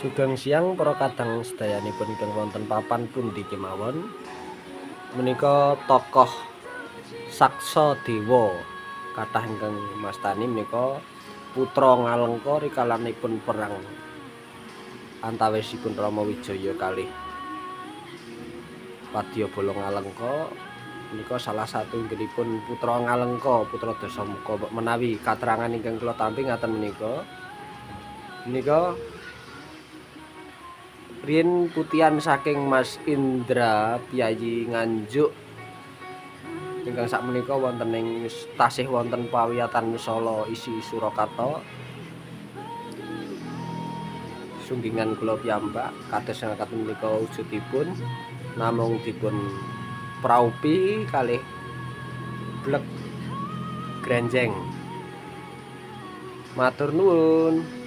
Sugeng siang para kadang sedayanipun ingkang wonten papan pundi kemawon. Menika tokoh Saksa Dewa kathah ingkang mastani menika putra Ngalengka rikalanipun perang antawisipun Rama Wijaya kalih Wadyabala Ngalengka. Menika salah satunggalipun putra Ngalengka, putra Dasamuka. Menawi katerangan ingkang kula tampi ngaten menika. Menika riyin putihan saking Mas Indra Piyayi Nganjuk ingkang sakmenika wonten ing tasih wonten pawiyatan Solo isi Surakarta. Sunggingan kula piyambak kados ngaten menika wujudipun namung dipun praupi kalih blek grenjeng. Matur nuwun.